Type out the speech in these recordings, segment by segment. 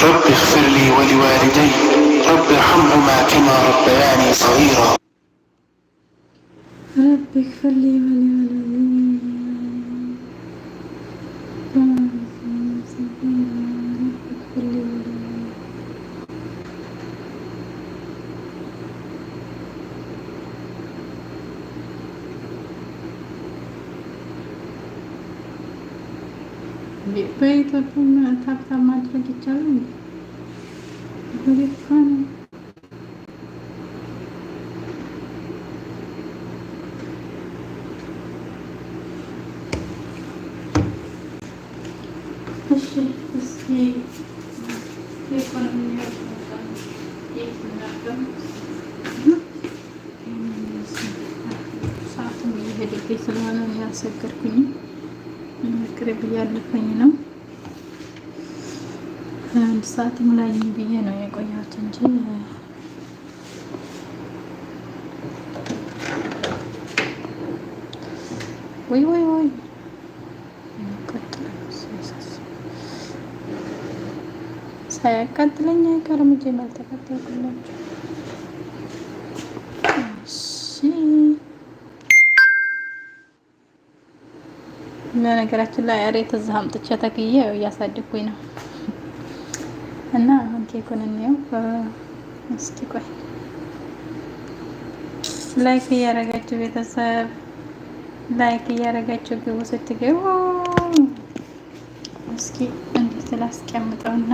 رب اغفر لي ولوالدي رب ارحمهما كما ربياني صغيرا. رب اغفر لي ولوالدي رب اغفر لي ولوالدي. በኢትዮጵያ tap tap ማድረግ ይቻላል እንዴ? ጉድ እኮ ነው። እሺ እስኪ የኢኮኖሚ ሰዓቱም እየሄደብኝ ስለሆነ ያልሰገርኩኝም ቅርብ እያለፈኝ ነው። አንድ ሰዓት ሙላኝ ብዬ ነው የቆየሁት እንጂ ወይ ወይ ወይ ሳያቃጥለኝ አይቀርም። እጄን አልተቃጠልኩላችሁ። እሺ በነገራችን ላይ እሬት እዚህ አምጥቼ ተክዬ እያሳደግኩኝ ነው። እና አሁን ኬኩን እንየው እስኪ። ቆይ like እያደረጋችሁ ቤተሰብ like እያደረጋችሁ ግቡ። ስትገቡ እስኪ እንዴት ላስቀምጠውና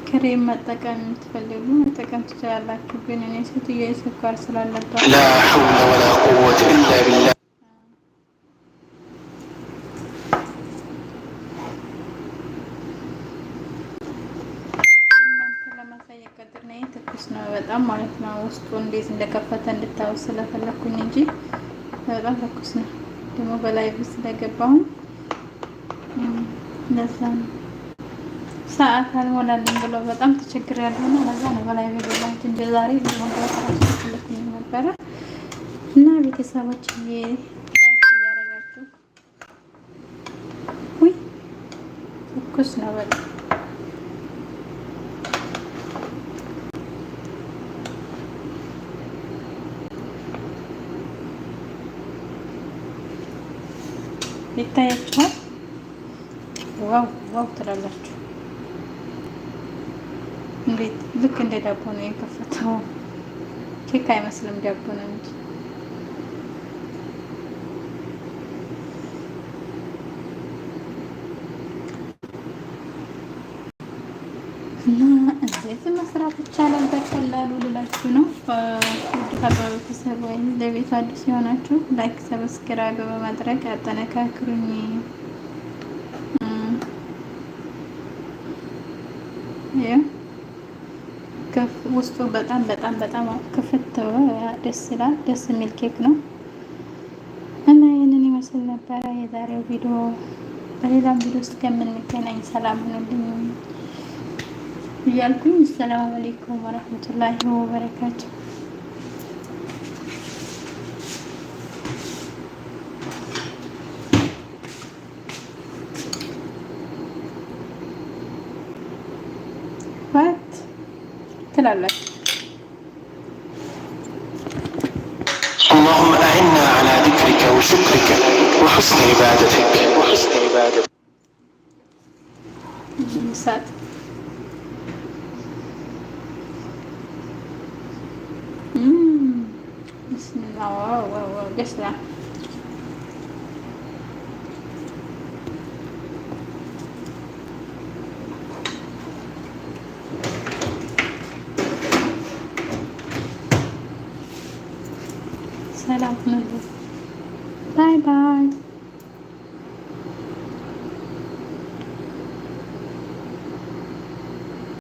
ክሬም መጠቀም የምትፈልጉ መጠቀም ትችላላችሁ። ግን እኔ ሴትዮ የስኳር ስላለባት لا حول ولا قوة إلا بالله. እናንተ ለማሳየት ቀጥር ነው። ትኩስ ነው በጣም ማለት ነው። ውስጡ እንዴት እንደከፈተ እንድታወስ ስለፈለኩኝ እንጂ በጣም ትኩስ ነው። ደግሞ በ live ስለገባሁኝ ለዛ ነው። ሰዓት አልሞላልኝ ብሎ በጣም ተቸግሬያለሁ እና ለዛ ነው በ live የገባሁት እንጂ ዛሬ መግባት ራሱ አልፈለኩኝም ነበረ። እና ቤተሰቦች like እያደረጋችሁ ውይ ትኩስ ነው በጣም። ይታያችኋል። Wow wow ትላላችሁ። እንዴት ልክ እንደ ዳቦ ነው የከፈተው። ኬክ አይመስልም ዳቦ ነው እንጂ። እና እንዴት መስራት ይቻላል በቀላሉ ልላችሁ ነው። ውድ ሀገር ቤተሰብ ወይም ለቤቱ አዲስ የሆናችሁ like፣ subscribe በማድረግ አጠነካክሩኝ። ውስጡ በጣም በጣም በጣም ክፍት ደስ ይላል። ደስ የሚል ኬክ ነው እና ይህንን ይመስል ነበረ የዛሬው ቪዲዮ። በሌላም ቪዲዮ እስከምንገናኝ ሰላም ሁኑልኝ እያልኩኝ አሰላሙ አለይኩም ወረህመቱላሂ ወበረካቱ። What ትላላችሁ። اللهم أعنا على ذكرك وشكرك وحسن عبادتك وحسن عبادتك. ሰዓት ብስሚላ wow wow wow ደስ ይላል። ሰላም ሁኑልኝ። Bye bye።